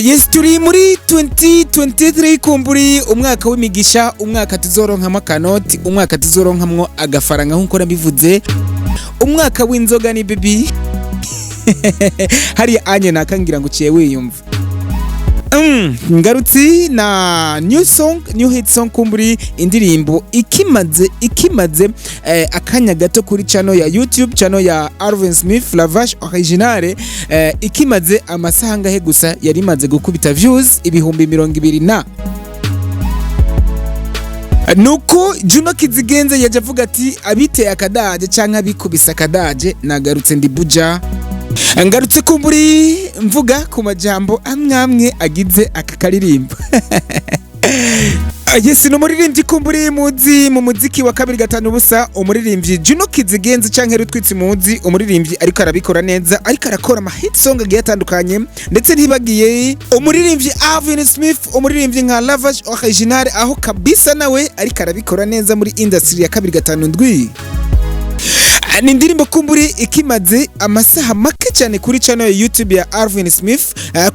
Yes, turi muri 2023, kumburi umwaka w'imigisha, umwaka tuzoronkamwo akanoti, umwaka tuzoronkamwo agafaranga nk'uko nabivuze, umwaka w'inzoga ni bibi hariya anye nakangira ngo uciye wiyumva. Ngarutsi na new song, new hit song, kumburi indirimbo ikimaze akanya gato kuri channel ya YouTube, channel ya Alvin Smith Lavage Originale, ikimaze amasaha angahe gusa yari imaze gukubita views 20,000 na nuko Juno Kizigenza yaje avuga ati abiteye akadaje canke abikubise akadaje, nagarutse ndi buja, ngarutse kumburi mvuga ku majambo amwe amwe agize aka karirimbo. Yes, ni umuririmbyi kumburi muzi mu muziki wa 250, umuririmbyi Juno Kizigenza canke Rutwitsi muzi, umuririmbyi ariko arabikora neza, ariko arakora ama hit song agiye atandukanye, ndetse ntibagiye umuririmbyi Alvin Smith, umuririmbyi nka Lavage Original, aho kabisa nawe ariko arabikora neza muri industry ya 257. Ni indirimbo kumburi ikimaze amasaha make cyane kuri channel ya YouTube ya Alvin Smith,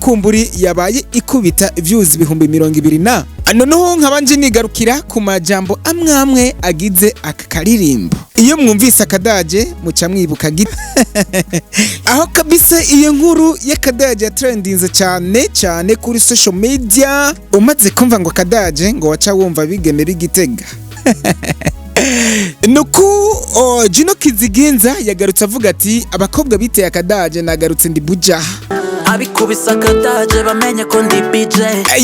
kumburi yabaye ikubita views 20,000 na noneho nkabanje nigarukira ku majambo amwe amwe agize aka karirimbo. Iyo mwumvise akadaje muca mwibuka gito aho kabisa iyo nkuru y'akadaje yatrendinze cyane cyane kuri social media. Umaze kumva ngo akadaje, ngo waca wumva bigeme b'Igitega. Nuku Juno Kizigenza yagarutse avuga ati abakobwa biteye akadaje, nagarutse ndi buja. Abikubise akadaje bamenye ko ndi BJ.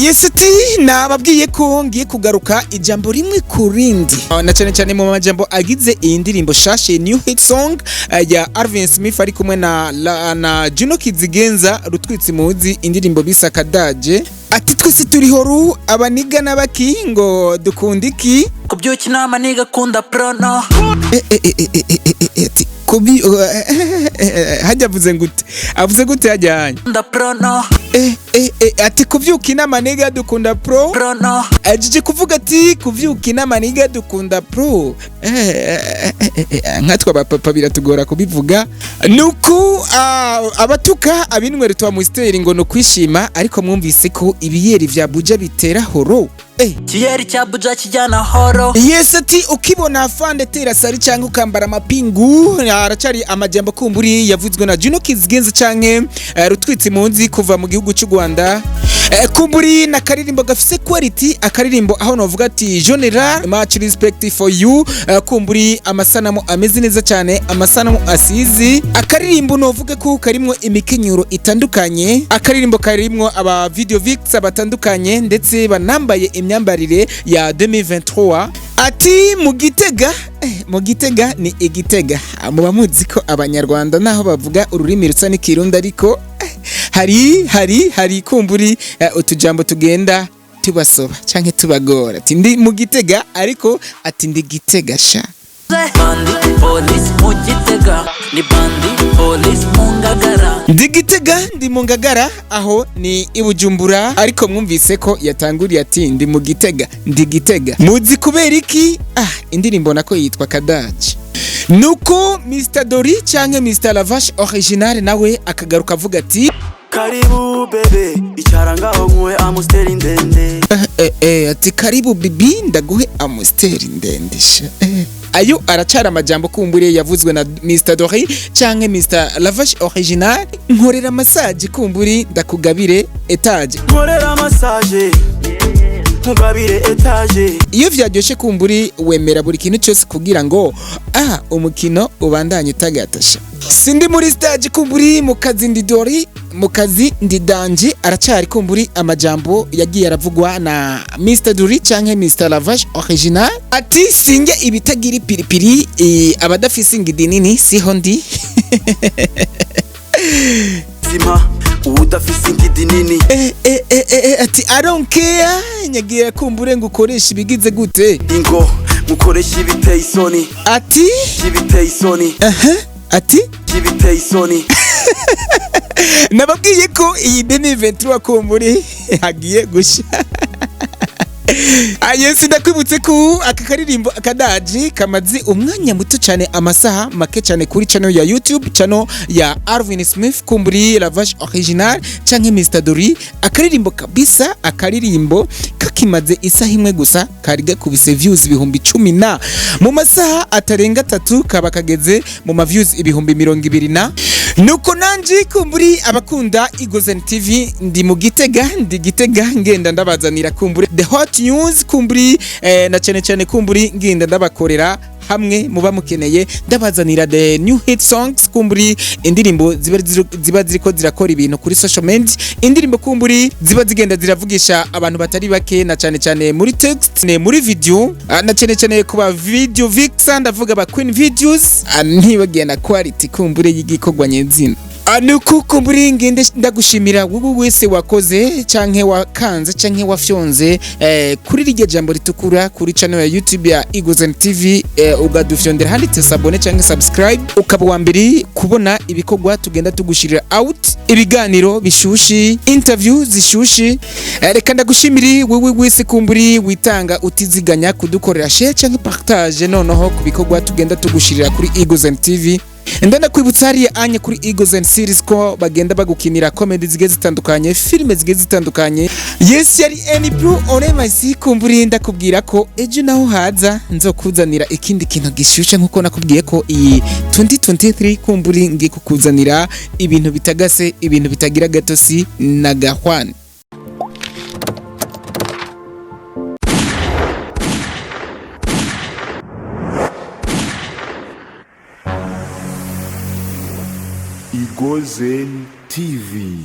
Yes, ati nababwiye ko ngiye kugaruka ijambo rimwe ku rindi, na cyane cyane mu majambo agize iyi ndirimbo shashe, new hit song ya Alvin Smith ari kumwe na Juno Kizigenza Rutwitsi muzi, indirimbo bisa akadaje. Ati twese turi horu, abaniga n'abaki ngo dukunda iki? Kubyuka inama nigakunda prono. Ati kubi hajya avuze gute, avuze gute hajya hanya? Kunda prono. Ati kuvyuka inama niga dukunda pro. Prono. Ajeje kuvuga ati kuvyuka inama niga dukunda pro. Nkatwe abapapa biratugora kubivuga. Nuku abatuka abinywera twa Amstel ngo no kwishima, ariko mwumvise ko ibiyeri vya buja bitera horo. Kiyeri cya buja kijyana horo. Yes, ati ukibona afande tera sari cyangwa ukambara amapingu. Aracari amajambo kumburi yavuzwe na Juno Kizigenza canke Rutwitsi munzi kuva mu gihugu cy'u Rwanda. Kumburi na karirimbo gafise quality, akaririmbo aho novuga ati general much respect for you. Kumburi amasanamu ameze neza cyane, amasanamu asizi akaririmbo, novuga ko karimwo imikenyero itandukanye, akaririmbo karimwo aba video vixen batandukanye ndetse banambaye imyambarire ya 2023. Ati mu Gitega, mu Gitega ni Igitega. Muba muzi ko Abanyarwanda naho bavuga ururimi rusa n'ikirundi, ariko hari kumburi utujambo tugenda tubasoba canke tubagora. Ati ndi mu Gitega, ariko ati ndi Gitega sha. Bandi police mu Gitega ni bandi police mu Ngagara. Ndi Gitega, ndi mu Ngagara, aho ni i Bujumbura, ariko mwumvise ko yatanguriye ati ndi mu Gitega, ndi Gitega. Muzi kubera iki? Indirimbo nako yitwa Kadaje. Nuko Mr Dori canke Mr Lavache Original nawe akagaruka avuga ati Karibu bébé, icara ngaho nkuwe Amstel ndende. Ati karibu bibi, ndaguhe Amstel ndende sha. Ayo aracara amajambo kumbure yavuzwe na Mr Dori canke Mr Lavache Original. Nkorera massage kumburi ndakugabire étage. Nkorera massage, nkugabire étage. Iyo vyaryoshe kumburi wemera buri kintu cyose kugira ngo umukino ubandanye utagatasha. Sindi muri stage kumburi, mu kazi ndi Dori, mu kazi ndi danje. Aracari kumburi amajambo yagiye aravugwa na Mr Dori canke Mr Lavage Original. Ati singe ibitagira ipiripiri, abadafise ingidi nini siho ndi. Zima udafise ingidi nini. Ati I don't care, nyagira kumbure ngo ukoreshe ibigize gute. Ingo mukoresha ibiteye isoni. Ati Ibiteye isoni. Aha, ati Ibiteye isoni. Nababwiye ko iyi 2023 kumburi hagiye gusha. Yes, ndakubwiye. Ndakwibutse ko aka karirimbo akadaji kamaze umwanya muto cyane, amasaha make cyane, kuri channel ya YouTube, channel ya Arvin Smith, kumburi La Vache Original canke Mr Dori. Akaririmbo kabisa, akaririmbo kakimaze isaha imwe gusa kari gakubise views 10,000 na mu masaha atarenga 3 kaba kageze mu ma views 20,000. Na nuko nanje kumburi abakunda Igozen TV, ndi mu Gitega, ndi Gitega, ngenda ndabazanira kumburi the hot news, kumburi na cyane cyane kumburi ngenda ndabakorera hamwe muba mukeneye, ndabazanira the new hit songs, kumburi indirimbo ziba ziriko zirakora ibintu kuri social media, indirimbo kumburi ziba zigenda ziravugisha abantu batari bake, na cyane cyane muri text ne muri video, na cyane cyane kuba video vixen, ndavuga ba queen videos, ntibagiye na quality kumbure y'igikorwa nyezina. Nuko kumburi ngende ndagushimira wowe wese wakoze canke wakanze canke wafyonze kuri rirya jambo ritukura kuri channel ya YouTube ya Igozen TV, ukadufyondera handitse s'abonner canke subscribe, ukaba wa mbere kubona ibikorwa tugenda tugushirira out, ibiganiro bishushi, interview zishushi. Reka ndagushimiri wewe wese kumburi witanga utiziganya kudukorera share canke partage noneho ku bikorwa tugenda tugushirira kuri Igozen TV. Ndanakwibutsa hariya anye kuri Eagles and Series ko bagenda bagukinira comedy zigiye zitandukanye, filime zigiye zitandukanye. Yes, yari Any Blue on MIC. Kumburi ndakubwira ko ejo naho haza nzokuzanira ikindi kintu gishushe, nkuko nakubwiye ko iyi 2023 kumburi ngiye kukuzanira ibintu bitagase, ibintu bitagira gatosi na gahwane. Igozen TV.